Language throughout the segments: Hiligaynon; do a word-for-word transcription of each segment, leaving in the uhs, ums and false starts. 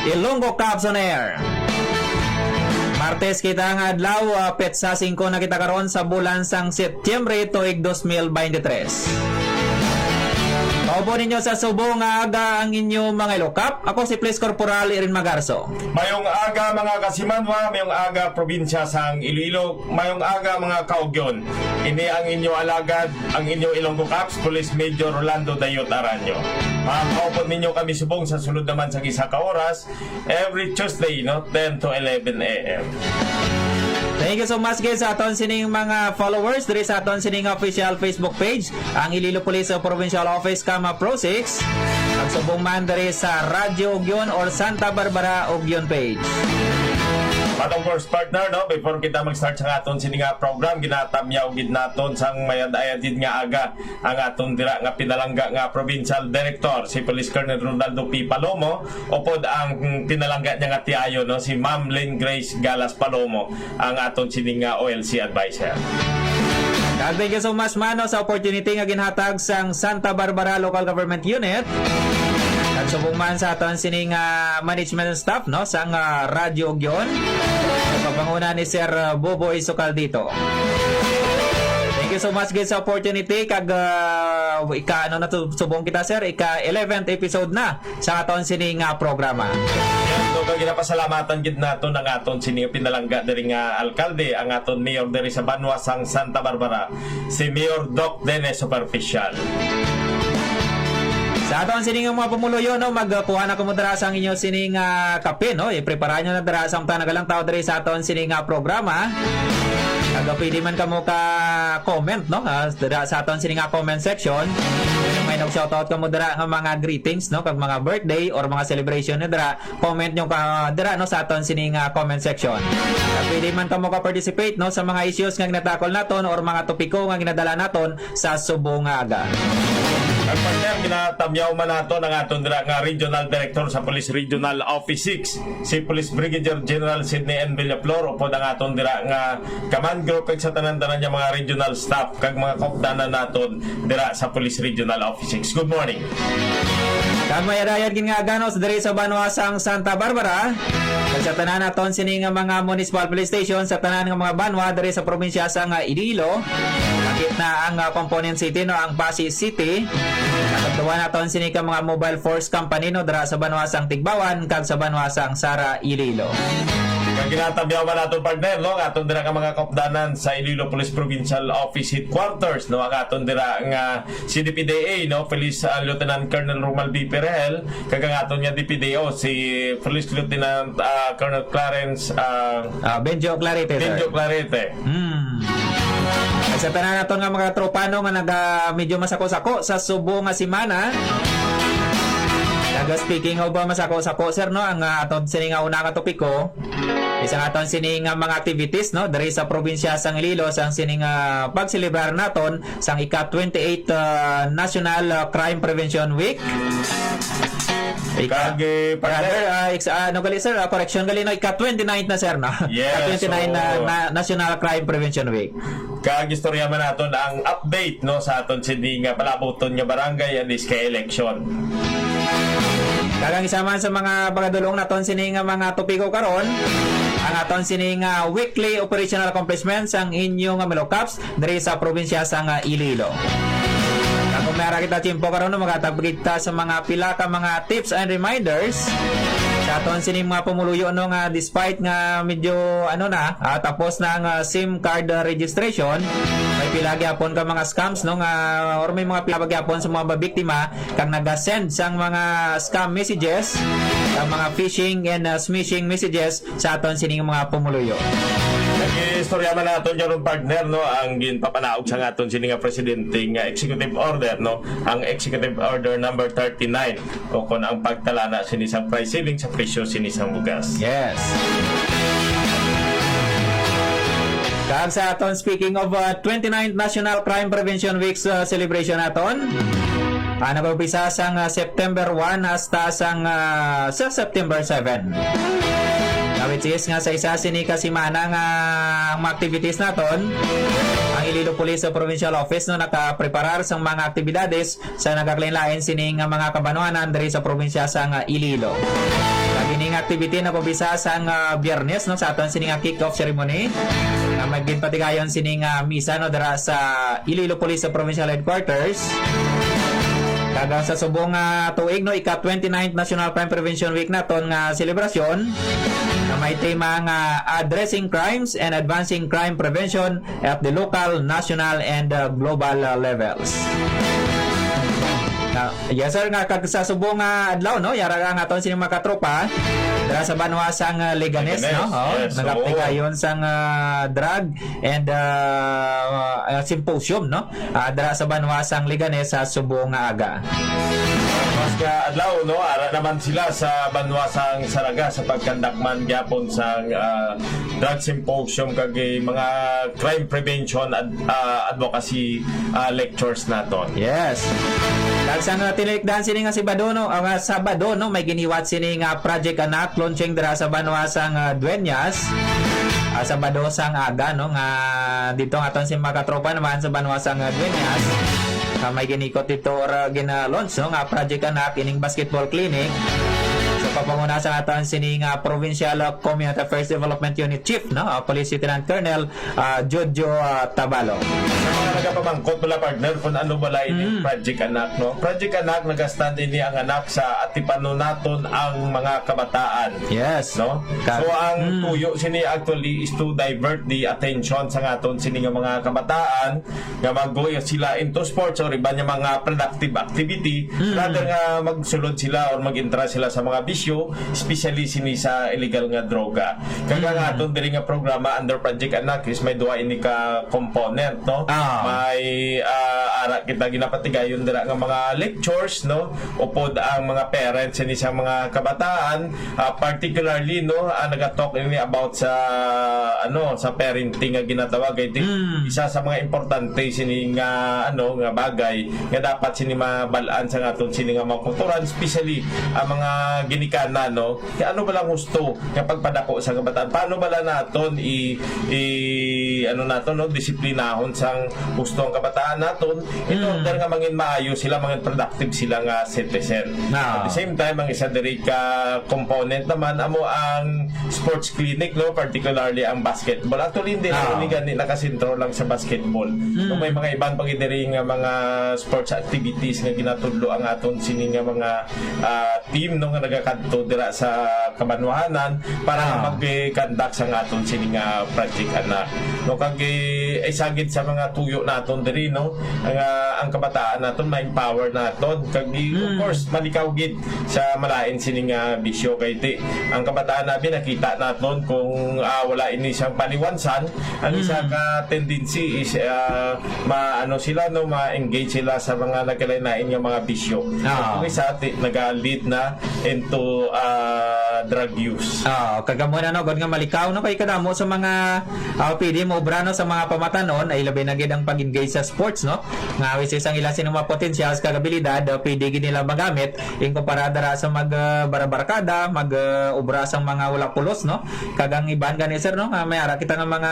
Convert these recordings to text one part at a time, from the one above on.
Ilonggo Cops on Air. Martes kita nga adlaw, ah, petsa singko na kita karon sa bulan sang Setyembre, tuig dos mil beintitrés. Kauban ninyo sa subong nga aga ang inyo mga Ilocap. Ako si Police Corporal Irin Magarso. Mayong aga, mga kasimanwa, mayong aga, probinsya sang Iloilo, mayong aga, mga kaugyon. Ini ang inyo alagad, ang inyo Ilonggo Cops, Police Major Rolando Dayot Aranyo. Makakaupod ninyo kami subong sa sulod naman sa isa ka oras, every Tuesday, no, ten to eleven a m. Thank you so much, guys, sa aton sining mga followers diri sa aton sining official Facebook page, ang Iloilo Police Provincial Office, kama Pro six, ang subong man diri sa Radyo Ugyon or Santa Barbara Ugyon page. But of course, partner, no, before kita mag-start sa aton sini nga program, ginatamyaw gid naton sang mayad-ayad gid nga aga ang aton dira nga pinalangga nga provincial director, si Police Colonel Ronaldo P. Palomo, upod ang pinalangga niya nga tiayo, no, si Ma'am Lynn Grace Galas Palomo, ang aton sini nga O L C advisor. Kag thank you so much, mano, sa opportunity nga ginhatag sang Santa Barbara Local Government Unit. Kag subong man sa aton sini nga management staff, no, sang, ah, Radyo Ugyon, sa panguna ni Sir, ah, Boboy Socaldito. Thank you so much, guys, sa opportunity. Kag, ah, ika, ano na to, subong kita, sir, ika eleventh episode na sa aton sini nga programa. Yan, so, kag ginapasalamatan gid naton ang aton sini nga pinalangga diri nga alkalde, ang aton mayor diri sa banwa sang Santa Barbara, si Mayor Doc Dennis Superficial. Sa aton sini nga mga pumuluyo, no, magkuha na kamo dira sang inyo sini nga kape, no? Iprepara nyo na dira sa mga nagalang tao diri sa aton sini nga programa. Kag pwede man kamo ka comment, no? Ah, dira sa aton sini nga comment section. Kung may nag-shoutout kamo dira nga mga greetings, no? Kag mga birthday or mga celebration na dira, comment nyo ka dira, no, sa aton sini nga comment section. Kag pwede man kamo ka participate, no, sa mga issues nga ginatakol naton or mga topiko nga ginadala naton sa subong nga aga. Ang partner, ginatamyaw man naton ang aton dira nga Regional Director sa Police Regional Office six, si Police Brigadier General Sidney N. Villaflor, upod ang aton dira nga command group, kag sa tanan-tanan nga mga regional staff kag mga kaupdanan naton dira sa Police Regional Office six. Good morning. Kag mayad-ayad gid nga aga, no, sa diri sa banwa sang Santa Barbara, kag sa tanan naton sini nga mga municipal police station sa tanan nga mga banwa diri sa probinsya sang, ah, Iloilo. Sakit na ang, ah, component city, no, ang Passi City. Nakatuwa naton sini ka mga mobile force company, no, dira sa banwa sang Tigbauan kag sa banwa sang Sara, Iloilo. Kag ginatamyaw man naton, partner, no, ang aton dira nga mga kaupdanan sa Iloilo Police Provincial Office Headquarters, no, ang aton dira nga C D P D A, no, Police, ah, Lieutenant Colonel Romal B. Perhel, kag ang aton nga D P D O, si Police Lieutenant, ah, Colonel Clarence, ah, Ah, Benjo Clarete, sir. Benjo Clarete. Hmm. At sa tanan naton nga mga tropa, no, nga naga, medyo masako-sako sa subo nga semana. Naga, speaking of, uh, masako-sako, sir, no, ang, uh, aton sini nga una nga topiko, isa nga aton sini nga mga activities, no, diri sa probinsya sang Iloilo, sang sini nga pagselebrar naton sang ika twenty-eight, uh, National, uh, Crime Prevention Week. Ika-, Kag, eh, partner, brother, ah, ex-, ah, ano gali, sir? Ah, correction gali, no? Ika twenty-nine na, sir, no? Yes, Ika twenty-nine na, oo. Na National Crime Prevention Week. Kag istorya man naton ang update, no, sa aton sini nga palabuton nga barangay and S K election. Kag ang isa man sa mga pagadulong naton sini nga mga topiko karon, ang aton sini nga weekly operational accomplishments ang inyo nga Melo Cops diri sa probinsya sang Iloilo. Kag kung may ara kita tiyempo karon, no, maghatag kita sa mga pila ka mga tips and reminders sa aton sining mga pumuluyo, no, nga despite nga medyo, ano na, ah, tapos na ang, ah, SIM card, ah, registration, may pila gyapon ka mga scams, no, nga, or may mga pila pa gyapon sa mga biktima kag naga-send sang mga scam messages, ang mga phishing and, ah, smishing messages sa aton sining mga pumuluyo. Nag-istorya man naton karon, partner, no, ang ginpapanaog sa aton sini nga presidente nga executive order, no, ang executive order number thirty-nine, o kon ang pagtalana sini sa price ceiling sa presyo sini sang bugas. Yes. Kag sa aton, speaking of, uh, twenty-ninth National Crime Prevention Week, uh, celebration naton, ah, nag-umpisa sang, ah, September one hasta sang, ah, sa September seven. Which is nga sa isa sini ka semana nga ang mga activities naton, ang Iloilo Police Provincial Office, no, nakapreparar sa mga aktibidades sa nagakalain-lain sini nga mga kabanwanan diri sa probinsya sa nga Iloilo. Kag ining activity nag-umpisa sa nga Biyernes, no, sa aton sini nga kick-off ceremony, nga magginpatigayon sini nga misa, no, dira sa Iloilo Police Provincial Headquarters. Kag sa subong nga tuig, no, ika twenty-ninth National Crime Prevention Week naton nga selebrasyon, nga may tema nga Addressing Crimes and Advancing Crime Prevention at the Local, National, and, uh, Global, uh, Levels. Na, yes, sir, nga kag sa subong nga adlaw, no, yara ang aton sini mga katropa dira sa banwa sang, uh, Leganes, Leganes, no? Oh, yes, nagapatigayon sang, uh, drug and, uh, uh, symposium, no? Ah, dira sa banwa sang Leganes sa subong nga aga. Mas ka adlaw, no, ara naman sila sa banwa sang Saraga sa pagkandak man gyapon sang, ah, drug symposium kag, eh, mga crime prevention ad-, ah, advocacy, ah, lectures naton. Yes. Kag sa nga tinulikdan sini nga Sabado, no, ah, nga Sabado, no, may ginhiwat sini nga Project Anak launching dira sa banwa sang, ah, Dueñas. Ah, Sabado sang aga, no, nga dito nga aton si mga katropa naman sa banwa sang, ah, Dueñas. Nga may ginikot dito or, ah, gina-launch, no, nga Project Anak ining basketball clinic. Sa pagpanguna sa aton sini nga Provincial, ah, Community Affairs Development Unit Chief, no, ah, Police Lieutenant Colonel, ah, Jojo, ah, Tabalo. Sa mga nagapamangkot bala, partner, kung ano bala ini Mm. Project Anak, no? Project Anak nagastand ini ang anak sa atipanon naton ang mga kabataan. Yes. No? Ka- So, ang Mm. tuyo sini actually is to divert the attention sa aton sini nga mga kabataan nga mag-go sila into sports or iban nga mga productive activity, Mm. rather nga magsulod sila or mag-entra sila sa mga bisyo, especially sini sa illegal nga droga. Kag ang Mm. aton diri nga programa under Project Anak is may duha ini ka component, no? Ah. May, ah, ara kita ginapatigayon dira nga mga lectures, no? Upod ang mga parents sini sa mga kabataan, ah, particularly, no, ah, nagatalk ini about sa, ano, sa parenting nga ginatawag. I think Mm. isa sa mga importante sini nga, ano, nga bagay nga dapat sini mabal-an sa aton sini nga mga kulturan, especially ang mga ginikanan, no? Kaya ano ba lang gusto nga pagpadako sa kabataan? Paano ba lang naton i, i, ano naton, no, disiplinahon sang gusto ang kabataan naton in Mm. order nga mangin maayo sila, mangin productive sila nga citizen? Ah. At the same time, ang isa diri ka component naman amo ang sports clinic, no, particularly ang basketball. Actually, hindi Ah. lang ni gani nakasentro lang sa basketball. Mm. No, may mga iban pa gid diri nga mga sports activities nga ginatudlo ang aton sini nga mga, ah, team, no, nga nagakadto dira sa kabanwahanan para nga Ah. mag-conduct sa aton sini nga Project Anak. No, kag, eh, isa gid sa mga tuyo naton diri, no, nga ang kabataan naton ma-empower naton. Kag, eh, of Mm. course, malikaw gid sa malain sini nga bisyo kay ti ang kabataan namin nakita naton kung, ah, wala ini siyang paliwansan. Ang isa Mm. ka tendency is, ah, ma-, ano sila, no, ma-engage sila sa mga nagkalain-lain nga mga bisyo. Ah. Kung isa, ti-, naga-lead na into, ah, drug use. Ah, kag amo na, no, gud nga malikaw, no, kay kadamo sa mga, ah, pwede mo obra, no, sa mga pamatanon, ay labi na gid ang pag-engage sa sports, no, nga which is ang ila sini mga potensyal kag abilidad, ah, pwede gid nila magamit in kumpara dira sa mag, ah, barabarkada, mag, ah, obra sa mga wala pulos, no, kag ang iban gani, sir, no, nga may ara kita nga mga,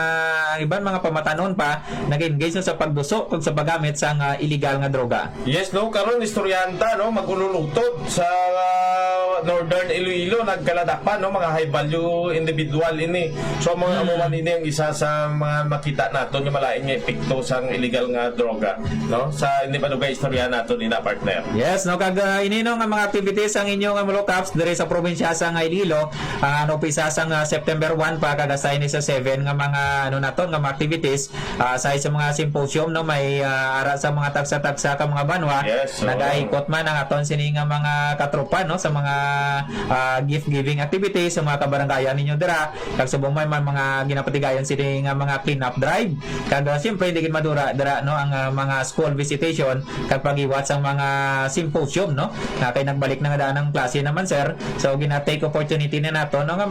ang iban mga pamatanon pa nag-engage, no, sa pagduso kag sa paggamit sa nga illegal nga droga. Yes, no? Karon, istoryahan ta, no? Mag-ululutod sa, ah, Northern Iloilo, nagkaladapan, no? Mga high value individual ini. So, mga Mm. amo man ini ang isa sa mga makita naton nga malain nga epekto sang illegal nga droga, no? Sa hindi pa dugay istoryahan naton ina, partner. Yes, no? Kag, ah, ini, no, nga mga activities ang inyo nga Molocaps diri sa probinsya sa nga Iloilo, ang ano, umpisa sa nga September one pa, kag hasta ini sa seven nga mga, ano naton, nga mga activities, ah, sa isa mga symposium, no, may, ah, ara sa mga tagsa-tagsa ka mga banwa. Yes, oo. Nagaikot man ang aton sini nga mga katropa, no, sa mga, ah, gift giving activities sa mga kabarangayan ninyo dira. Kag subong may man mga ginapatigayon sini nga mga clean up drive. Kag, ah, siyempre, di gid madura dira, no, ang, ah, mga school visitation kag paghiwat sa mga symposium, no, nga kay nagbalik na nga daan ang klase naman, sir. So, gina-take opportunity na nato, no, nga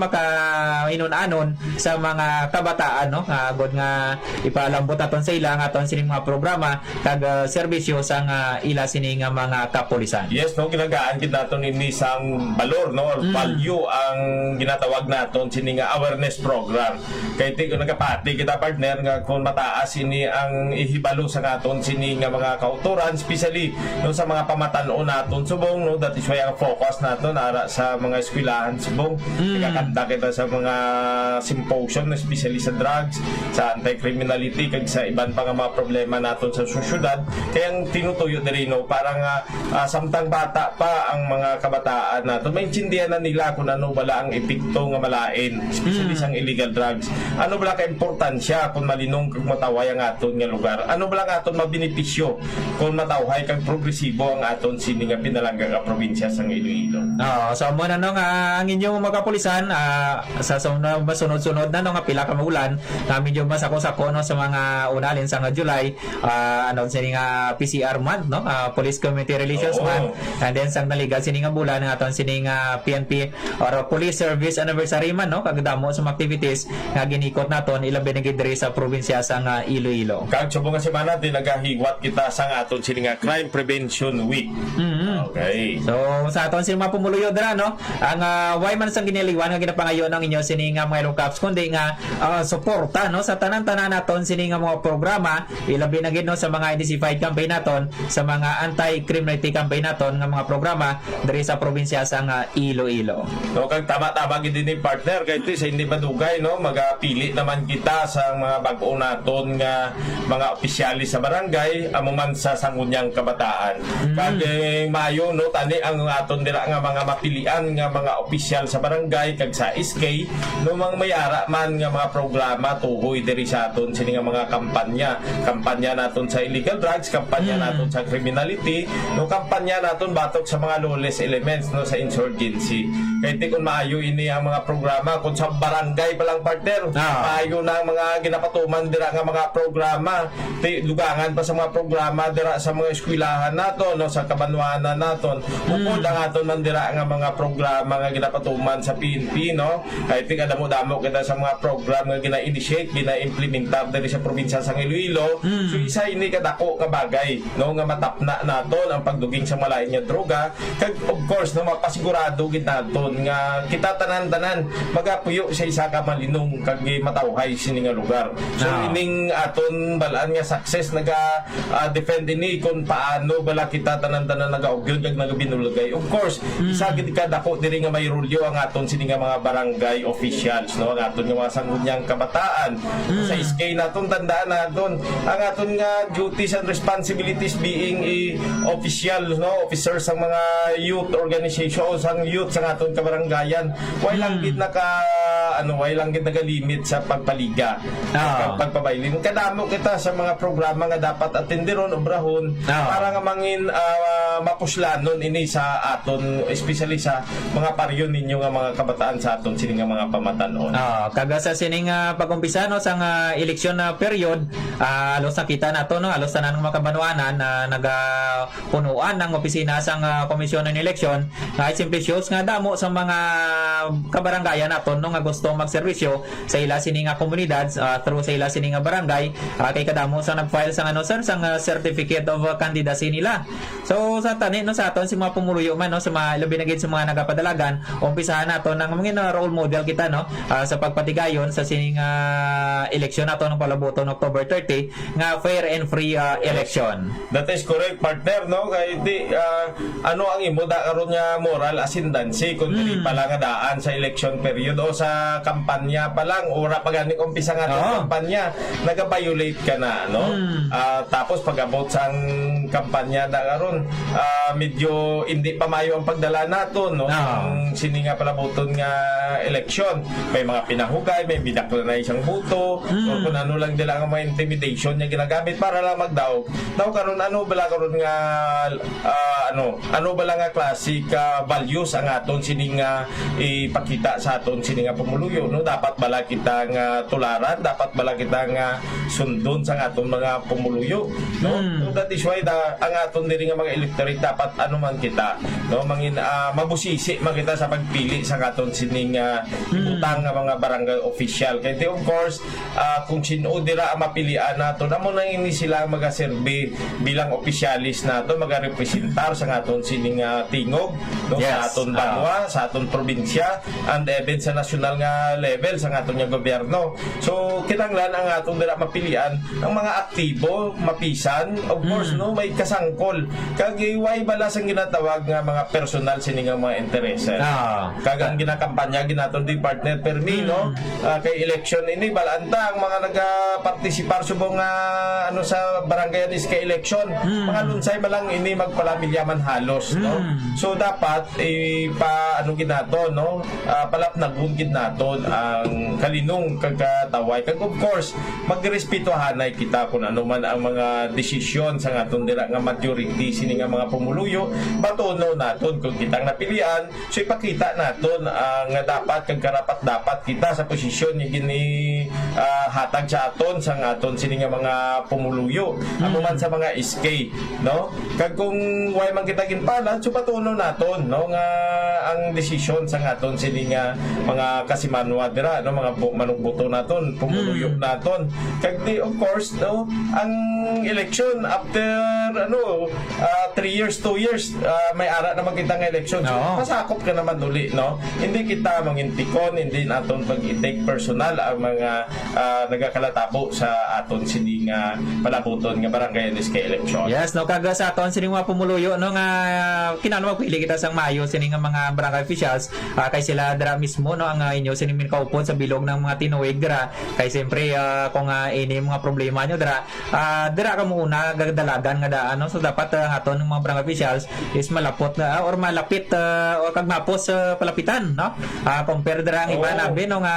maka-inun-anon sa mga kabataan, no, nga agod nga ipalambot naton sa ila nga aton sining mga programa kag, ah, serbisyo sa nga ila sini nga mga kapulisan. Yes, no, ginagaan gid naton ini sang balor, no, or Mm. value ang ginatawag naton sini nga awareness program. Kay ti-, nagapati kita, partner, nga kung mataas ini ang ihibalo sa aton sini nga mga kautoran, especially, no, sa mga pamatan-on naton subong, no, that is why ang focus naton ara sa mga eskwelahan subong. Mm. Nagakanta kita sa mga symposium, especially sa drugs, sa anti-criminality, kag sa iban pa nga mga problema naton sa sosyedad. Kaya ang tinutuyo diri, no, para nga ah, samtang bata pa ang mga kabataan naton, maintindihan na nila kung ano bala ang epekto nga malain, especially Mm. sang illegal drugs. Ano bala ka importansya kung malinong kag matawhay ang aton nga lugar? Ano bala ang aton mabenepisyo kung matawhay kag progresibo ang aton sini nga pinalangga nga probinsya sang Iloilo? Oo, so amo na, no, nga ang inyong mga kapulisan, ah, sa sun-, masunod-sunod na, no, nga pila ka mga bulan, nga medyo masako-sako, no, sa mga una, alin sa nga July, ah, ano, sini nga P C R month, no? Ah, Police Community Relations Oo. Month. And then, sang naliga sini nga bulan, ang aton sini nga P N P or Police Service Anniversary man, no? Kag damo sa mga activities nga ginikot naton, ilabi na gid diri sa probinsya sang Iloilo. Kag subong nga semana, di nagahiwat kita sang aton sini nga Crime Prevention Week. Mhm. Okay. So, sa aton sini mga pumuluyo dira, no? Ang, ah, why man sang ginaliwan nga ginapangayo ng inyo sini nga mga Yellow Caps, kundi nga, ah, suporta, no, sa tanan-tanan naton sini nga mga programa, ilabi na gid, no, sa mga intensified campaign naton, sa mga anti-criminality campaign naton nga mga programa diri sa probinsya sang Iloilo. No, kag tama-tama gid ini, partner, kay ti sa hindi madugay, no, magapili naman kita sa mga bag-o naton nga mga opisyales sa barangay, amo man sa Sangguniang Kabataan. Mm. Kag, eh, maayo, no, tani ang aton dira nga mga mapilian nga mga opisyal sa barangay kag sa S K, no, mga may ara man nga mga programa tuhoy diri sa aton sini nga mga kampanya. Kampanya naton sa illegal drugs, kampanya Mm. naton sa criminality, no, kampanya naton batok sa mga lawless elements, no, sa insurgency. Kay ti kun maayo ini ang mga programa, kung sa barangay pa lang, partner, Ah. maayo na ang mga ginapatuman dira nga mga programa. Ti, dugangan pa sa mga programa dira sa mga eskwelahan naton, no, sa kabanwanan naton. Bukod Mm. ang aton man dira nga mga programa nga ginapatuman sa P N P, no? Kay ti kadamo-damo kita sa mga program nga gina-initiate, gina-implementar diri sa probinsya sang Iloilo. Mm. So, isa ini kadako nga bagay, no, nga matapna naton ang pagduging sa malain nga droga. Kag, of course, no, mapasigurado gid naton nga kita tanan-tanan magapuyo sa isa ka malinong kag matawhay sini nga lugar. So, Ah. ining aton balaan nga success naga, ah, defend ini kung paano bala kita tanan-tanan nagaugyon kag nagabinulagay. Of course, Mm. isa gid ka dako diri nga may rulyo ang aton sini nga mga barangay officials, no? Ang aton nga mga Sangguniang Kabataan. Mm. Sa S K naton, tandaan naton, ang aton nga duties and responsibilities being a official, no? Officer sa mga youth organization, sang youth sa aton kabarangayan. Why lang Mm. gid naka, ano, why lang gid nagalimit sa pagpaliga? Ah. Pag-, pagpabayling. Kadamo kita sa mga programa nga dapat atenderon, obrahon, Ah. para nga mangin, ah, mapuslanon ini sa aton, especially sa mga paryo ninyo nga mga kabataan sa aton sini nga mga pamatan-on. Ah, kag sa sining, ah, pag-umpisa, no, sang, ah, eleksyon na period, ah, halos nakita nato, no, halos tanan nga mga kabanwanan na nagapunuan ang opisina sang, ah, Komisyon ng Eleksyon, nga it simply shows nga damo sa mga kabarangayan naton, no, nga gusto magserbisyo sa ila sini nga komunidad, ah, through sa ila sini nga barangay, ah, kay kadamo sa nag-file sang, ano, sir, sang, ah, certificate of, ah, candidacy nila. So, sa tani, no, sa aton, sa mga pumuluyo man, no, sa mga, labi na gid sa mga nagapadalagan, umpisahan nato nang mga role model kita, no, ah, sa pagpatigayon sa sining, ah, eleksyon nato nga palabuton October thirty, nga fair and free, ah, election. That is correct, partner, no? Kay di, ah, ano ang imo da karon nga moral ascendancy kung dili Mm. pa lang nga daan sa election period o sa kampanya pa lang, ora pa gani umpisa nga Oo. kampanya, naga-violate ka na, no? Mm. Ah, tapos pag-abot sang kampanya da karon, ah, medyo hindi pa maayo ang pagdala naton, no? Ah. Ang sini nga palabuton nga eleksyon, may mga pinahugay, may midaklan na isang boto, Mm. o kung ano lang nila nga mga intimidation nga ginagamit para lang magdaog. Now, karon, ano bala karon nga, ah, ano, ano bala nga klase ka values ang aton sini nga ipakita sa aton sini nga pumuluyo, no? Dapat bala kita nga tularan, dapat bala kita nga sundon sa aton mga pumuluyo, no? Mm. So, that is why the, ang aton diri nga mga elected dapat ano man kita, no, mangin ah, mabusisi man kita sa pagpili sa aton sining ah, ibutang nga mga barangay official. Kay di, of course, ah, kung sin-o dira ang mapilian naton, amo na ini sila ang magaserbi bilang opisyalis naton, magarepresentar sa aton sining ah, tingog, no, sa Yes. aton Ah. banwa, sa aton probinsya, and even sa nasyonal nga level sa aton nga gobyerno. So, kinahanglan ang aton dira mapilian ang mga aktibo, mapisan, of course, Mm. no, may kasangkol. Kag way balas ang ginatawag nga mga personal sini nga mga intereses. Ah. Kag ang ginakampanya ginaton di partner permi, no? Mm. Ah, kay election ini, balaan ta ang mga nagapartisipar subong nga, ano, sa barangay anis kay election. Mm. Mga lunsay man lang ini magpalamilya man halos, no? Mm. So dapat ipa ano ginaton, no? Ah, palapnagon gid naton ang kalinong kag kataway. Kag of course, magrespetuhanay kita kung ano man ang mga desisyon sa aton dira nga majority sini nga mga pumuluyo. Batunon naton kung kitang napilian, so ipakita naton ah, nga dapat kag karapat dapat kita sa posisyon nga gini ah, hatag sa aton sa aton sini nga mga pumuluyo. Amo man sa mga S K, no? Kag kung way man kita ginpalad, so batunon naton, no, nga ang desisyon sa aton sini nga mga kasimanwa dira, no, mga bu- manugbuto naton, pumuluyo Mm. naton. Kag di, of course, no, ang election after, ano, ah, three years, two years, ah, may ara naman kita nga election. So, Oo. masakop ka naman uli, no? Hindi kita mangintikon, hindi naton pag-take personal ang mga ah, nagakalatabo sa aton sini nga palabuton nga barangay N S K election. Yes, no, kag sa aton sini mga pumuluyo, no, nga kinahanglan magpili kita sang maayo sini nga mga barangay officials, ah, kay sila dira mismo, no, ang ah, inyo sini minkaupod sa bilog ng mga tinuig dira. Kay siyempre, ah, kung ah, ini mga problema nyo dira, ah, dira ka muna gagdalagan nga daan, no? So dapat ah, ang aton mga barangay officials is malapot na, ah, or malapit ah, or kag mapos sa palapitan, no? Ah, compare dira ang iba Oo. nabi, no, nga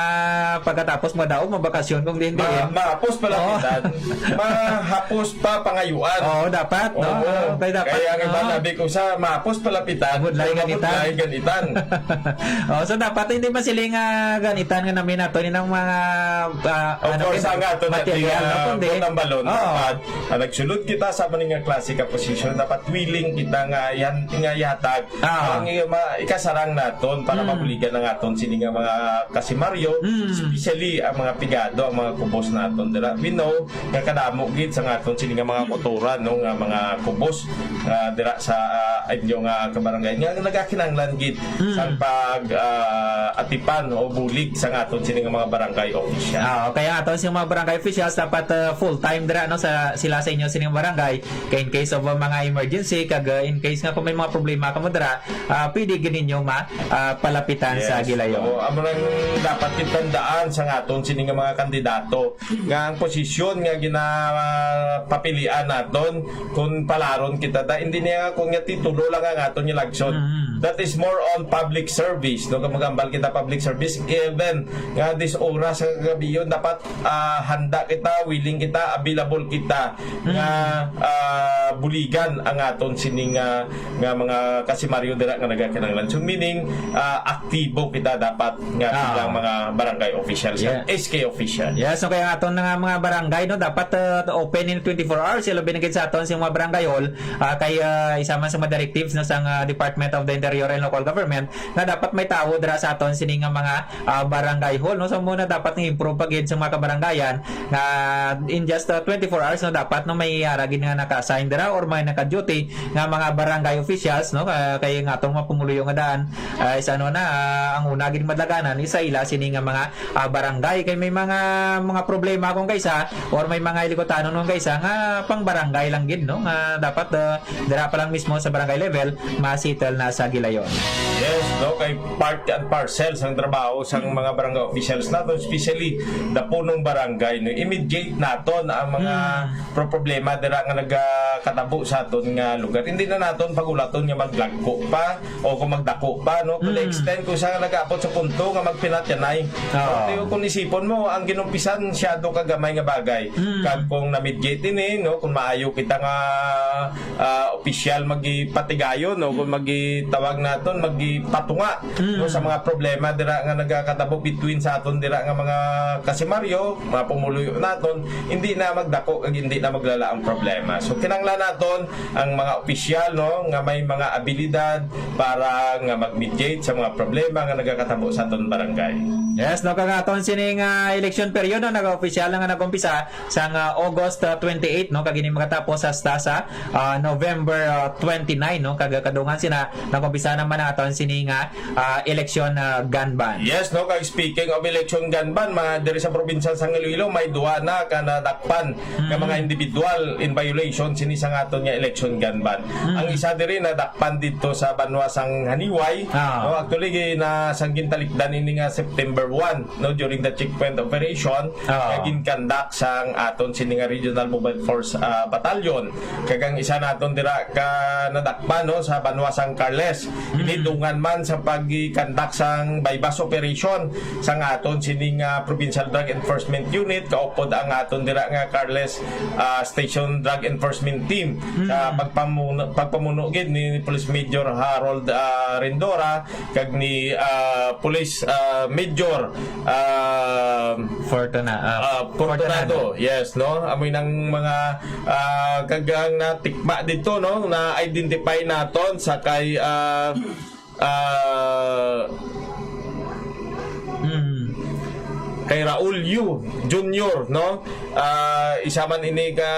pagkatapos mo daw mabakasyon kung diin Ma- diin. Maapos palapitan, Oo. mahapos pa pangayuan. Oo, dapat, no? Oo. Ah, kay dapat, Kaya ang iba no? nabi ko sa maapos palapitan, Budlay ganitan. mabudlay ganitan. Oh, so dapat hindi masiling nga ganitan nga namin nato ni ng mga ah, Of ano, course, kay ang ato na material, di, no? ah, Kundi, buot ang balon, oo. dapat, ah, nagsulod kita sa maning nga klase ka posisyon, dapat willing kita nga yan, nga ihatag Ah. ang i- ma- ikasarang naton para Mm. mabuligan ang aton sini nga mga kasimaryo, Mm. especially ang mga pigado, ang mga kubos naton dira. We know nga kadamo gid sa aton sini nga mga Mm. kultura, no, nga mga kubos nga dira sa ah, inyo nga kabarangay nga nagakinahanglan gid Mm. sa pag ah, atipan o bulig sa aton sini nga mga barangay official. Ah, kaya aton sa mga barangay officials dapat ah, full time dira, no, sa sila sa inyo sini nga barangay. Kay in case of uh, mga emergency, kag uh, in case nga kung may mga problema kamo dira, ah, pwede gid ninyo ma ah, palapitan sa Yes. Gilayon. Oo, amo nang dapat itandaan sa aton sini nga mga kandidato nga ang posisyon nga ginapapilian naton kung palaron kita ta hindi niya kung nga titulo lang ang aton nga lagson. Mm. That is more on public service, no, kung magambal kita public service, even nga dis oras sa kagabi yun, dapat ah, handa kita, willing kita, available kita Mm. nga ah, buligan ang aton sining nga, nga mga kasimaryo dira nga nagakinahanglan. So meaning ah, aktibo kita dapat nga Ah. bilang mga barangay officials, Yeah. S K official. Yeah, so kaya aton nga mga barangay, no, dapat ah, open in twenty-four hours, ilabi na gid sa aton sa mga barangay hall, ah, kay ah, isa man sa mga directives, no, sa ah, Department of the Interior and Local Government, nga dapat may tawo dira sa aton sini nga mga ah, barangay hall, no? So muna dapat nga improve pa gid sa mga kabarangayan nga in just ah, twenty-four hours, no, dapat, no, may ara gid nga naka-assign dira or may naka-duty nga mga barangay officials, no, ka- kay nga atong mga pumuluyo nga daan, ah, is ano na, ah, ang una gid madlaganan is sa ila sini nga mga ah, barangay kay may mga mga problema kung kaysa or may mga ilikutanon kung kaysa nga pang barangay lang gid, no, nga dapat ah, dira pa lang mismo sa barangay level ma-settle na sa Gilayon. Yes, no, kay part and parcel sang trabaho sang mga barangay officials naton, especially dapunong barangay, no, i-mediate naton ang mga Hmm. pro- problema dira nga nagakatabo sa aton nga lugar. Hindi na naton pagulaton nga maglagko pa o kung magdako pa, no? To the Mm. extent kung siya nag-aabot sa punto nga magpinatyanay. Oo. Pero kung isipon mo, ang ginumpisan, siyado ka gamay nga bagay. Mm. Kag kung na-mediate ini, no? Kung maayo kita nga, ah, opisyal magipatigayon, no? Kung magitawag naton, magipatunga, Mm. no? Sa mga problema dira nga nagakatabo between sa aton dira nga mga kasimaryo, mga pumuluyo naton, hindi na magdako kag di na maglala ang problema. So, kinahanglan naton ang mga opisyal, no, nga may mga abilidad para nga mag-mediate sa mga problema nga nagakatabo sa aton barangay. Yes, no, kag aton sining, ah, election period, no, nag-opisyal na nga nag-umpisa sang, ah, August, ah, twenty-eight, no, kag ini magatapos hasta sa, ah, November, ah, twenty-nine, no, kag kadungan sina nag-umpisa naman ang aton sini nga, ah, election, ah, gun ban. Yes, no, kag speaking of election gun ban, mga diri sa probinsya sang Iloilo, may duha na ka nadakpan nga Mm. mga individual in violation sini sang aton nga election gun ban. Mm. Ang isa diri nadakpan didto sa banwa sang Janiuay, Ah. no, actually, na sang gintalikdan ini nga September one, no, during the checkpoint operation, Ah. nga ginkandak sang aton sini nga Regional Mobile Force, ah, Battalion. Kag ang isa naton dira ka nadakpan, no, sa banwa sang Carles. Ini Mm. dungan man sa pagkandak sang buy-bust operation sang aton sining, ah, Provincial Drug Enforcement Unit, kaupod ang aton dira nga Carles, ah, Station Drug Enforcement Team sa Mm. pagpamuno, pagpamuno gid ni Police Major Harold, ah, Rendora kag ni, ah, Police, ah, Major, ah, Fortuna-, ah, ah, Fortunado. Fortunado. Yes, no? Amoy nang mga, ah, kag ang natikma dito, no? Na-identify naton sa kay, ah, ah, Mm. kay Raul Yu Junior, no? Ah, isa man ini ka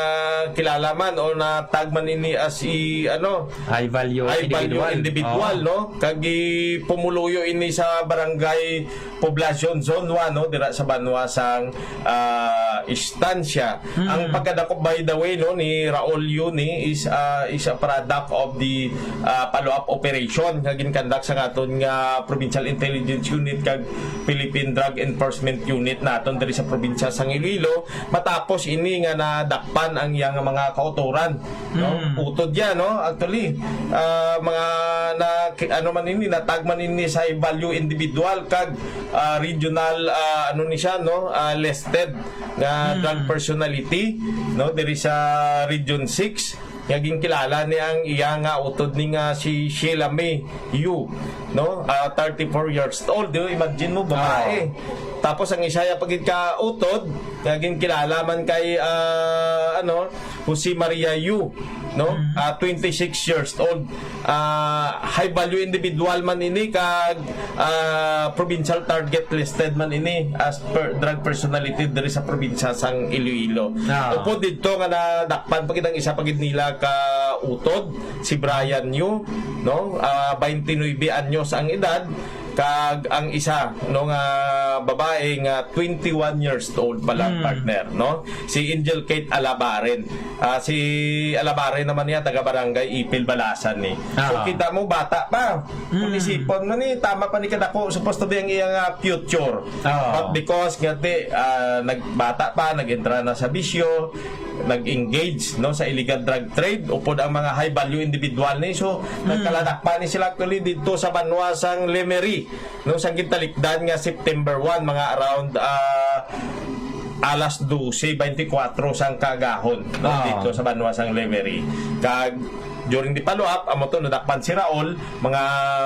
kilala man o natag man ini as i-, ano, High value high value individual. individual, Oh. no? Kag gipumuluyo ini sa barangay Poblacion Zone one, no, dira sa banwa sang, ah, Estancia. Mm. Ang pagkadakop, by the way, no, ni Raul Yu ni is, ah, is a product of the, ah, follow-up operation nga ginkandak sa aton nga Provincial Intelligence Unit kag Philippine Drug Enforcement Unit naton diri sa probinsya sang Iloilo, matapos ini nga nadakpan ang iyang mga kautoran, no? Mm. Utod yan, no? Actually, ah, mga na, ano man ini, natag man ini sa value individual kag, ah, regional, ah, ano ni siya, no? Ah, listed nga Mm. drug personality, no? Diri sa Region six, nga ginkilala ni ang iya nga utod ni nga si Sheila May Yu, no? Ah, thirty-four years old, di ba? Imagine mo, babae. Ah. Tapos ang isa ya pagid ka utod, nga ginkilala man kay, ah, ano, Jose Maria Yu, no? Mm. Ah, twenty-six years old. Ah, high value individual man ini kag, ah, provincial target listed man ini as per drug personality diri sa probinsya sang Iloilo. Ah. Upod didto nga nadakpan pa gid ang isa pa gid nila ka utod, si Brian Yu, no? Ah, twenty-nine anyos ang edad, kag ang isa, no, nga babae nga twenty-one years old pa lang, Hmm. partner, no? Si Angel Kate Alabaren. Ah, si Alabaren naman niya, taga Barangay Ipil, Balasan, ni. So, Ah. kita mo, bata pa. Kung Hmm. isipon mo ni, tama pa ni kadako, supposed to be ang iyang, ah, future. Ah. But because nga, ti, ah, nagbata pa, nag-entra na sa bisyo, nag-engage, no, sa illegal drug trade, upod ang mga high value individual ni. So, Hmm. nagkaladak pa ni sila actually dito sa banwa sang Lemery, no, sa gintalikdan nga September one, mga around, ah, alas dose twenty-four sang kagahon, no, Ah. dito sa banwa sang Lemery. Kag during the follow-up, amo to, nadakpan si Raul, mga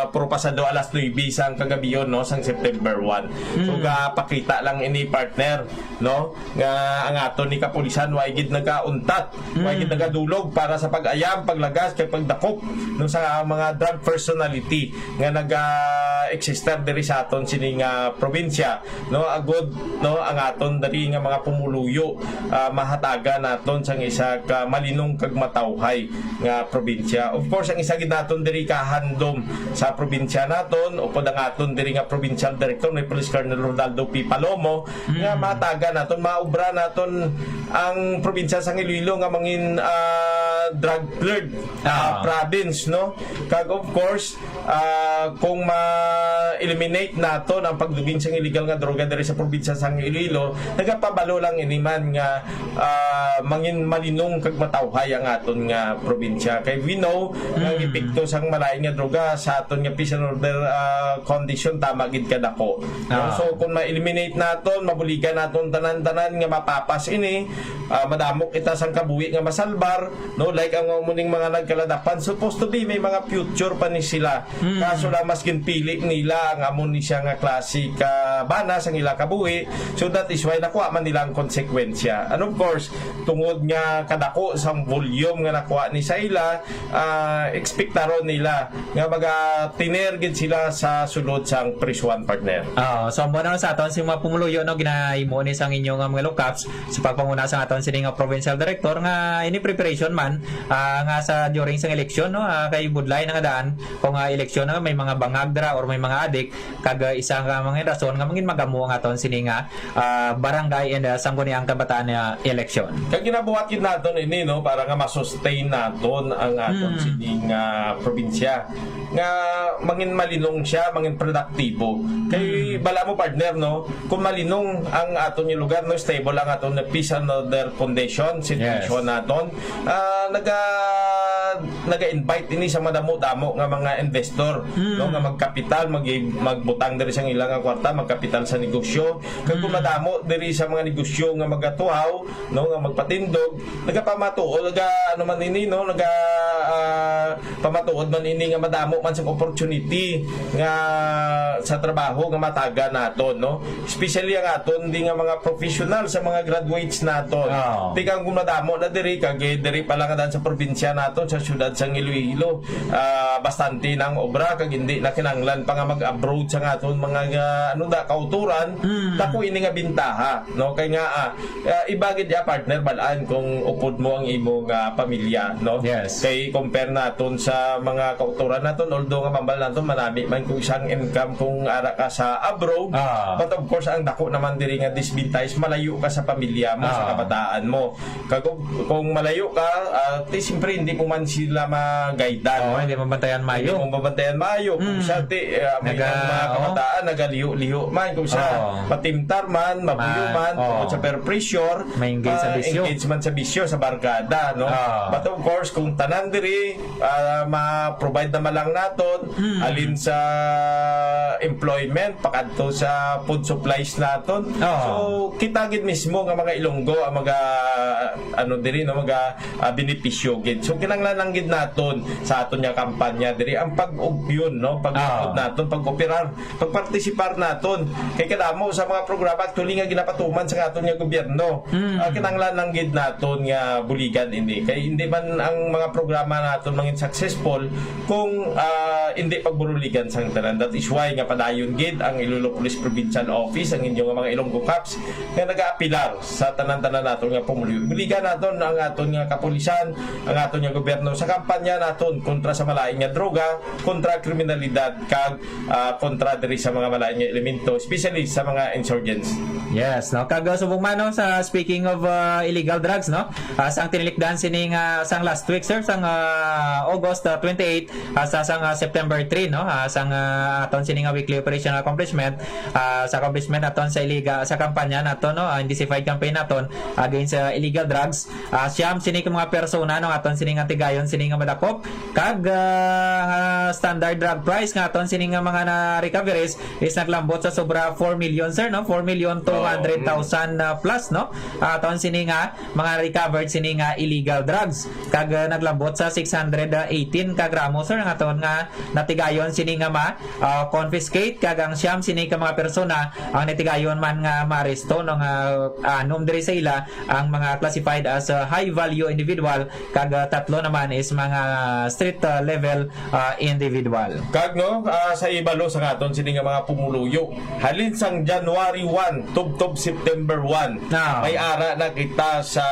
puro pasado alas nuebe sang kagabion, no, sang September one. So, Hmm. gapakita lang ini, partner, no, nga ang aton ni kapulisan, way gid nagauntat, way gid Hmm. nagadulog para sa pag-ayam, paglagas, kag pagdakop, no, sa mga drug personality nga naga-exist diri sa aton sini nga probinsya, no, agod, no, ang aton diri nga mga pumuluyo, ah, mahatagan naton sang isa ka malinong kag matawhay nga probinsya. Of course, ang isa gid naton diri ka handom sa probinsya naton, upod ang aton diri nga provincial director ni Police Colonel Ronaldo P. Palomo, nga Mm. mahatagan naton, maobra naton ang probinsya sang Iloilo nga mangin, ah, drug cleared, ah, Ah. province, no? Kag of course, ah, kung ma-eliminate naton ang pagdugin sang illegal nga droga diri sa probinsya sang Iloilo, nagapabalo lang ini man nga, ah, mangin malinong kag matawhay ang aton nga probinsya. Kay we know nga ang Mm. epekto sang malain nga droga sa aton nga peace and order, ah, condition tama gid kadako. No? Ah. So, kung ma-eliminate naton, mabuligan naton tanan-tanan nga mapapas ini, ah, madamo kita sang kabuhi nga masalbar, no? Like ang muning mga nagkaladapan, supposed to be may mga future pa ni sila, Mm. Kaso lang, mas ginpili nila ang amo ni siya nga klase ka bana sang ila kabuhi. So that is why nakuha man nila ang konsekwensya. And of course, tungod nga kadako sang volume nga nakuha ni sa ila, ah, ekspektaron nila nga maga-tener gid sila sa sulod sang prisuan, partner. Ah, so amo na sa aton si mga pumuluyo, no, ginahimo ni sang inyo nga mga lookups sa pagpanguna sa aton sini nga provincial director nga ini preparation man, ah, nga sa during sang eleksyon, no, ah, kay budlay na nga daan kung, ah, eleksyon na may mga bangag dira or may mga adik, kag, ah, isa nga mga rason nga mangin magamo ang aton sini nga, ah, barangay and, ah, sangguniang kabataan nga eleksyon. Kag ginabuhat gid naton ini, no, para nga ma-sustain naton ang aton Hmm. sining, ah, probinsya, nga mangin malinong siya, mangin produktibo. Kay Hmm. bala mo, partner, no, kung malinong ang aton nga lugar, no, stable ang aton peace and order condition, situation Yes. naton, ah, naga-, naga-invite ini sa madamo-damo nga mga investor, Mm. no, nga magkapital, mag-, magbutang diri sa ilang nga kwarta, magkapital sa negosyo. Kag kung Mm. madamo diri sa mga negosyo nga magatuhaw, no, nga magpatindog, nagapamatuod, naga, ano man ini, no, naga, ah, pamatuod man ini nga madamo man sang opportunity nga sa trabaho nga mataga naton, no? Especially ang aton di nga mga professional sa mga graduates naton. Oo. Tikang kung madamo na diri, kag, eh, diri pa lang dan sa probinsya naton, sa siyudad sang Iloilo, ah, bastante nang obra, kag hindi na kinahanglan pa nga mag-abroad sa aton mga, ah, ano da, kauturan. Mm. Dako ini nga bintaha, no? Kay nga, ah, ah, iba gid ya, partner, balaan kung upod mo ang imo nga pamilya, no? Yes. Kay compare naton sa mga kauturan naton, although nga mambal naton, manami man kung isang income kung ara ka sa abroad, Ah. but of course, ang dako naman diri nga disbintahe is malayo ka sa pamilya mo, sa Ah. kabataan mo. Kag kung, kung malayo ka, ah, ti, siyempre, hindi mo man sila ma-guidean, Oo, no? Hindi mo bantayan Hindi mayo. mo mabantayan mayo. Kung Mm. siya, ti, ah, may Naga-, mga oo. kabataan, nagaliho-liho man. Kung siya, Oo. matimtar man, mabuyo Man, man, oo. tungod sa peer pressure, May engage sa ah, bisyo. engage man sa bisyo, sa barkada, no? Ah. But of course, kung tanan diri, ah, ma-provide na man lang naton, Mm. alin sa employment, pakadto sa food supplies naton. Oo. So, kita gid mismo nga mga Ilonggo ang maga, ano, diri, no, maga, ah, benepisyo gid. So, kinahanglan lang gid naton sa aton nga kampanya diri ang pag-ubyon, no, pag-upod Oo. naton, pag-operar, pagpartisipar naton. Kay kadamo sa mga programa actually nga ginapatuman sa aton nga gobyerno. Mm. Ah, kinahanglan lang gid naton nga buligan ini. Kay hindi man ang mga programa naton mangin successful kung, ah, hindi pagburuligan sang tanan. That is why nga padayon gid ang Iloilo Police Provincial Office, ang inyo nga mga Ilonggo Cops, nga nagaapilar sa tanan-tanan naton nga pumuluyo. Buligan naton ang aton nga kapulisan, ang aton nga gobyerno sa kampanya naton kontra sa malain nga droga, kontra kriminalidad, kag, ah, kontra diri sa mga malain nga elemento, especially sa mga insurgents. Yes, no? Kag, uh, subong man, no, sa speaking of, uh, illegal drugs, no? Ah, sang tinilikdan sini nga sang last week, sir, sang, ah, August, ah, twenty-eight, ah, sa sang, ah, September three, no? Ah, sang, ah, aton sini nga weekly operational accomplishment, ah, sa accomplishment aton sa iliga-, sa kampanya naton, no? Ah, intensified campaign naton against sa illegal drugs. Ah, siyam sini ka mga persona, no, aton sini nga tigayon sini nga madakop. Kag, ah, standard drug price nga aton sini nga mga na recoveries is naglambot sa sobra four million, sir, no? Four million two hundred thousand, ah, plus, no? Ah, aton sini nga mga recovered sini nga illegal drugs. Kag, ah, naglambot sa six hundred eighteen ka gramo, sir, nga aton nga natigayon sini nga ma, ah, confiscate, kag ang siyam sini ka mga persona ang natigayon man nga maaresto, no, nga anom diri sa ila ang mga classified as, ah, high value individual, kag, ah, tatlo naman is mga street, ah, level, ah, individual. Kag, no, ah, sa ibalo sa aton sini nga mga pumuluyo, halin sang January one tubtob September one, Ah. may ara na kita sa,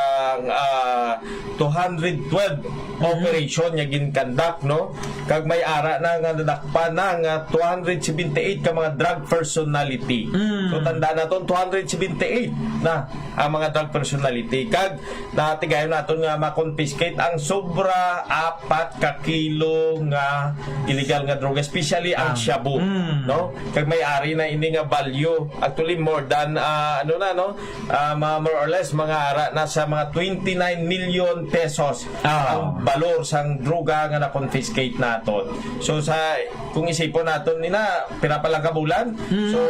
ah, two hundred twelve Mm. operation nga gin-conduct, no? Kag may ara na nga nadakpan na nga two hundred seventy-eight ka mga drug personality. Mm. So, tandaan naton, two hundred seventy-eight na ang mga drug personality. Kag natigayon naton nga ma-confiscate ang sobra apat ka kilo nga illegal nga droga, especially ang Ang shabu, Mm. no? Kag may ari na ini nga value. Actually, more than, ah, ano na, no? Ah, mga more or less, mga ara na sa mga twenty-nine million pesos Ah. ang balor sang droga nga na-confiscate naton. So, sa, kung isipon naton nina, pira pa lang ka bulan? Mm. So,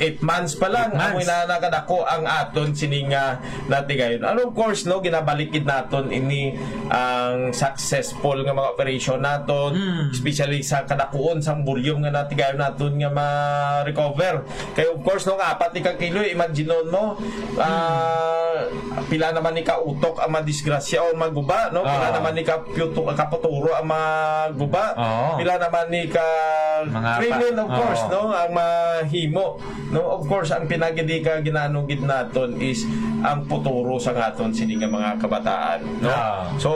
eight months pa lang, Eight months. Amo na nakadako ang aton sini nga natigayon. And of course, no, ginabalik gid naton ini ang successful nga mga operation naton, Mm. especially sa kadakuon sang volume nga natigayon naton nga ma-recover. Kay of course, no, nga apat ni ka kilo, imagine mo, ah, pila naman ni ka utok ang madisgrasya o maguba, no? Pila Oo. naman ni ka puto-, kaputuro ang maguba. Oo. Pila naman ni ka Mga pa- krimen, of course, Oo. no, ang mahimo. No, of course, ang pinagidi ka ginaano gid naton is ang puturo sa aton sini nga mga kabataan, no? Ah. So,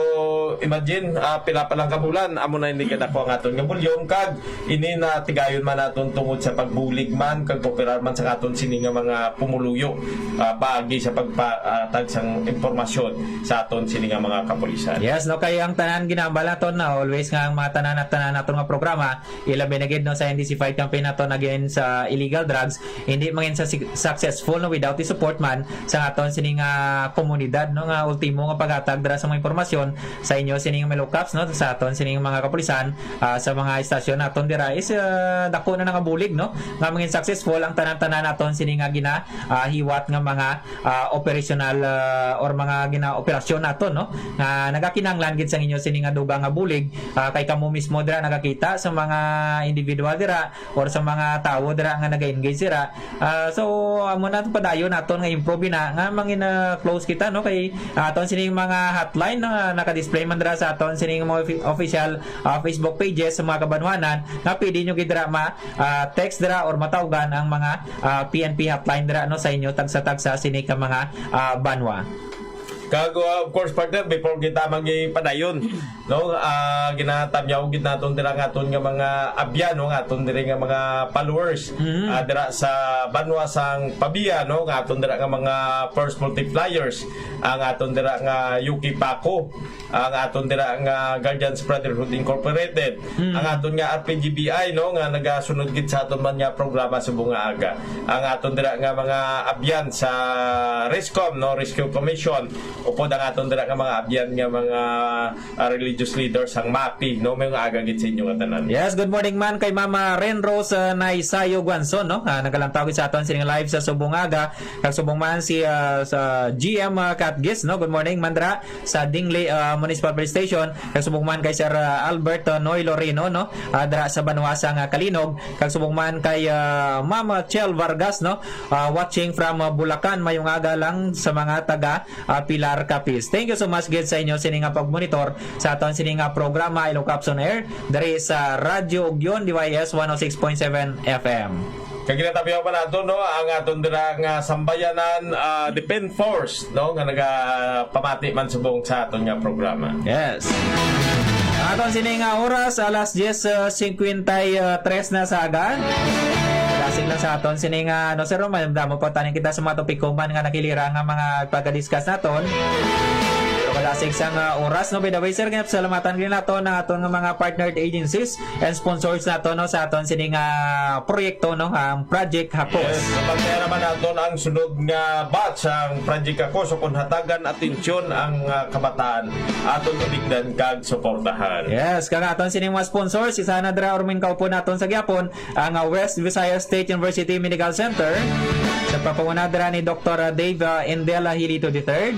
imagine, ah, pila pa lang ka bulan, amo na ini kadako ang aton nga volume, kag ini natigayon man naton tungod sa pagbulig man kag kooperar man sa aton sini nga mga pumuluyo, ah, paagi sa pagpahatag sang impormasyon sa aton sini nga mga kapulisan. Yes, no, kay ang tanan ginahambal naton na always nga ang mga tanan at tanan naton nga programa, ilabi na gid, no, sa N D C Fight Campaign naton against sa illegal drugs, hindi mangin sa sig-, successful, no, without the support man sa aton sining, ah, komunidad, no, nga ultimo nga paghatag dira sa mga impormasyon sa inyo sining mga low cops, no, sa aton sining mga kapulisan, ah, sa mga estasyon naton dira is, ah, dako na nga bulig, no, nga mangin successful ang tanan-tanan naton sining nga gina, ah, hiwat nga mga, ah, operational, ah, or mga gina-operasyon naton, no, nga nagakinahanglan gid sa inyo sining nga dugang nga bulig, ah, kay kamo mismo dira nagakita sa mga individual dira or sa mga tawo dira nga naga-engage dira. Ah, so, amo na padayon naton nga improve na nga mangin, ah, close kita, no, kay aton sining mga hotline, no, nga naka-display man dira sa aton sining mga ofi-, official, ah, Facebook pages sa mga kabanwanan nga pwede nyo gid dira ma, ah, text dira or matawgan ang mga, ah, P N P hotline dira, no, sa inyo tagsa-tagsa sini ka mga, ah, banwa. Kag, uh, of course, partner, before kita magipadayon, no, ah, ginatamyaw gid naton dira nga aton nga mga abyan, no, nga aton diri nga mga followers, Mhm. ah, dira sa banwa sang Pavia, no, nga aton dira nga mga first multipliers, ang aton dira nga Yuki Paco, ang aton dira nga Guardians Brotherhood Incorporated, Mhm. ang aton nga R P G B I, no, nga nagasunod gid sa aton man nga programa subong nga aga, ang aton dira nga mga abyan sa RESCOM, no, Rescue Commission, upod ang aton dira nga mga abyan nga mga, ah, religious leaders sang MAPI, no? May nga aga gid sa inyo nga tanan. Yes, good morning man kay Mama Ren Rose, ah, Naisayo Guanzon, no? Ah, nagalantaw gid sa aton sining live sa subong aga. Kag subong man si, ah, sa G M, ah, Katgis, no? Good morning, Mandra, sa Dingli, ah, Municipal Police Station. Kag subong man kay Sir, ah, Albert, ah, Noy Lorino, no? Ah, dira sa banwa sang Kalinog. Kag subong man kay, ah, Ma'am Chel Vargas, no? Ah, watching from, ah, Bulacan. Mayong aga lang sa mga taga, ah, Pilar, Capiz. Thank you so much gid sa inyo sini nga pagmonitor sa aton sini nga programa, Ilocos on Air, diri sa Radyo Ugyon, D Y S one oh six point seven F M. Kag ginatamyaw pa nato, no, ang aton dira nga sambayanan, ah, Defense Force, no, nga nagapamati man subong sa aton nga programa. Yes. Ang aton sini nga oras, alas diyes, ah, singkwenta y tres na sa aga. Dasig lang sa aton sini nga, no, sir, madamo pa taning kita sa mga topiko man nga nakilira nga mga pagka-discuss naton. Pero kadasig sa nga oras, no, by the way, sir, nga salamatan din nato ang aton nga mga partnered agencies and sponsors nato, no, sa aton sini nga proyekto, no, ang Project Hakos. Yes, nabantayan naman naton ang sunod nga batch ang Project Hakos, so kung hatagan atensyon ang, ah, kabataan, aton uligdan kag suportahan. Yes, kag aton sini mga sponsors, isa na dira, Ormin, kaupod naton sa gihapon, ang, ah, West Visayas State University Medical Center, sa pagpanguna dira ni Doktor Dave, ah, Endela Hilito the third.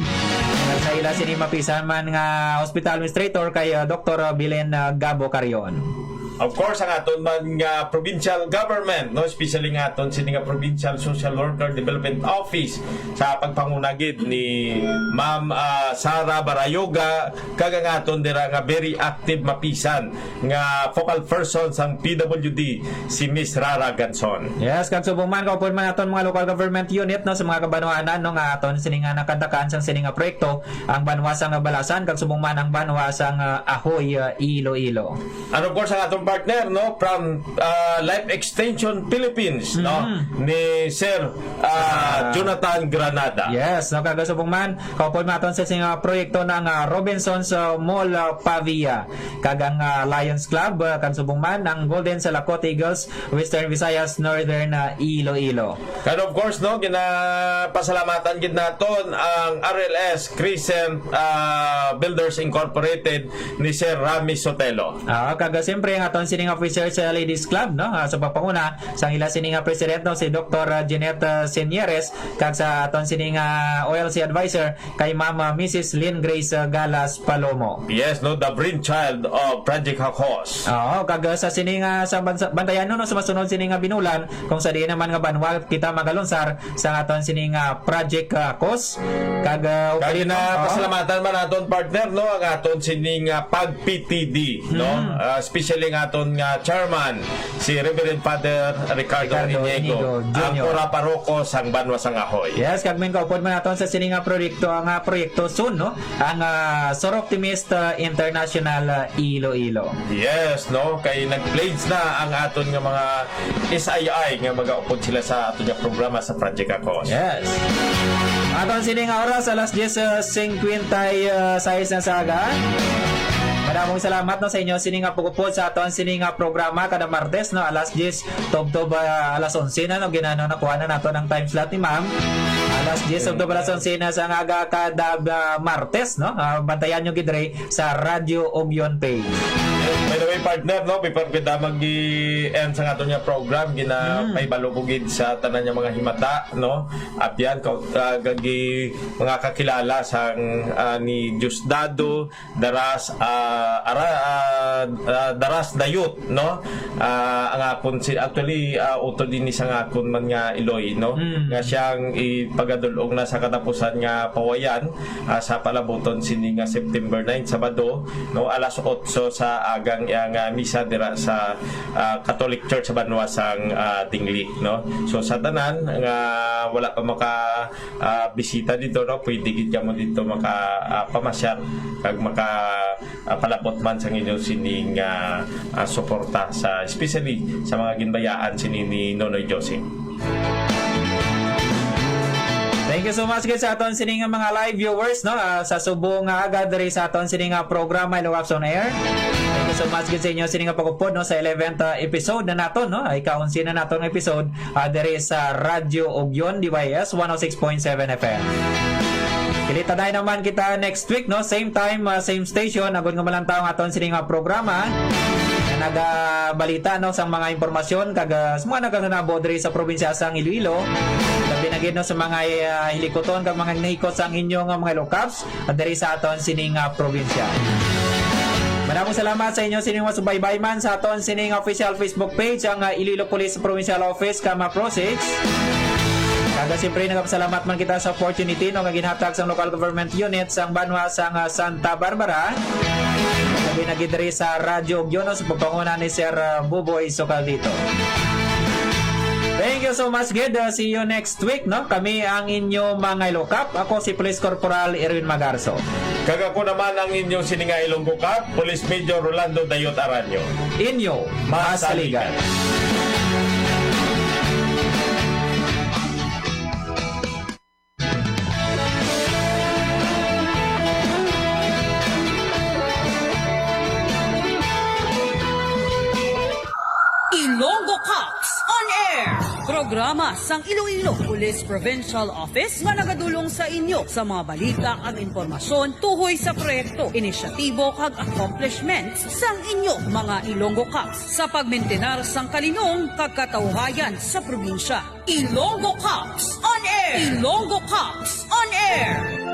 Sa ila sini mapisan man nga hospital administrator kay, ah, Doktor Belen, ah, Gabo Carion. Of course, ang aton man nga provincial government, no, especially nga aton sini nga Provincial Social Worker Development Office sa pagpanguna gid ni Ma'am, ah, Sara Barayoga, kag ang aton dira nga very active mapisan nga focal person sang P W D, si Miss Rara Ganson. Yes, kag subong man, kaupod man aton mga local government unit, no, sa mga kabanwanan, no, nga aton sini nga nakadakan sang sini nga proyekto, ang banwa sang Balasan, kag subong man ang banwa sang, ah, Ahoy, ah, Iloilo. And of course, ang atong partner, no, from, ah, Life Extension Philippines, no, Mm. ni Sir, ah, Ah. Jonathan Granada. Yes, no, kag subong man, kaupod man aton sa sini nga proyekto ng, ah, Robinsons, ah, Mall, ah, Pavia, kag ang, ah, Lions Club, ah, kag subong man ang Golden Salakot Eagles, Western Visayas, Northern, ah, Iloilo. And of course, no, ginapasalamatan gid naton ang R L S Crescent, ah, Builders Incorporated ni Sir Rami Sotelo. Ah, kag siyempre, ang sining Officers, uh, Ladies Club, no? Ah, sa pagpanguna sang ila sining, ah, president, no, si Doktor, ah, Jeanette, ah, Senieres, kag sa aton sining, ah, O L C advisor kay Ma'am, ah, Missus Lynn Grace, ah, Galas Palomo. Yes, no, the brainchild of Project Hakos. Oo, kag, ah, sa sining, ah, sa bansa, bantayan, no, sa masunod sining, ah, binulan, kung sa diin naman nga banwa kita magalunsar sa aton sining, ah, Project, ah, Hakos. Kag, ah, Kag ugaling, no? Ginapasalamatan man naton, partner, no, ang aton sining, ah, pag P T D, no? Mm. Ah, especially ang aton nga chairman, si Reverend Father Ricardo Ricardo Inigo, Inigo ang Junior. Kura paroko sang banwa sang Ahoy. Yes, kag may kaupod man naton sa sining nga proyekto, ang, ah, proyekto soon, no? Ang, ah, Soroptimist, ah, International, ah, Iloilo. Yes, no? Kay nag-pledge na ang aton nga mga S I I nga magaupod sila sa aton nga programa sa Project Hakos. Yes. Aton sini nga oras, alas diyes, ah, singkwenta y seis na sa aga. Madamong salamat, no, sa inyo sini nga pagupod sa aton sini nga programa kada Martes, no, alas diyes tubtob, ah, alas onse na, no, ginano nakuha na nato ang time slot ni Ma'am. Alas diyes tubtob alas onse na sa aga kada, ah, Martes, no. Ah, bantayan nyo gid dre sa Radyo Ugyon page. By the way, partner, no, before kita mag-end sa aton nga program, gina-, Mm. may balo ko gid sa tanan nga mga himata, no? Apian, ka-, ah, gagi-, mga kakilala sang, ah, ni Diosdado, Daras, ah, ara-, ah, ah, Daras Dayut, no? Ah, ang akon si, actually, ah, utod ini sa akon man nga iloy, no? Mm. Nga siyang ipagadul-ong na sa katapusan nga pawayan, ah, sa palabuton sini nga September nine, Sabado, no, alas otso sa agang iya nga misa dira sa, ah, Catholic Church sa banwa sang, ah, Dingli, no. So, sa tanan nga wala pa maka, ah, bisita dito, no, pwede gid kamo dito maka, ah, pamasyal kag maka, ah, palabot man sang inyo sining, ah, ah, suporta sa, especially sa mga ginbayaan sini ni Nonoy Joseph. Thank you so much gid sa aton sini nga mga live viewers, no? Ah, sa subong nga aga diri sa aton sini nga programa, Ilocos on Air. Thank you so much gid sa inyo sini nga pag-upod, no, sa eleventh, ah, episode na naton, no? Ay, kaunsi na naton nga episode, ah, diri sa Radyo Ugyon, D Y S one oh six point seven F M. Kita na naman kita next week, no? Same time, ah, same station. Agod nga malantaw ang aton sini nga programa nga nagabalita, no, sa mga impormasyon kag, ah, sa mga nagaganabo diri sa probinsya sang Iloilo. Labi na gid, no, sa mga, ah, hilikuton kag mga nahikot sang inyo nga mga Ilocaps, ah, diri sa aton sini nga probinsya. Maraming salamat sa inyo sini nga subaybay man sa aton sini nga official Facebook page, ang, ah, Iloilo Police Provincial Office, Kama Pro six. Kag siyempre, nagapasalamat man kita sa opportunity, no, nga ginhatag sang local government unit sang banwa sang, ah, Santa Barbara. Labi na gid diri sa Radyo Ugyon, no, sa pagpanguna ni Sir, ah, Buboy Socaldito. Thank you so much, gid. Ah, see you next week, no? Kami ang inyo mga Ilocap. Ako si Police Corporal Erwin Magarso. Kag ako naman ang inyo sini nga Ilonggo Cap, Police Major Rolando Dayot Aranyo. Inyo, Masaligan. Masaligan. Ilonggo Cops on Air! Programa sang Iloilo Police Provincial Office nga nagadulong sa inyo sa mga balita kag impormasyon tuhoy sa proyekto, inisyatibo kag accomplishments sang inyo mga Ilonggo Cops sa pagmintinar sang kalinong kag katawhayan sa probinsya. Ilonggo Cops on Air! Ilonggo Cops on Air!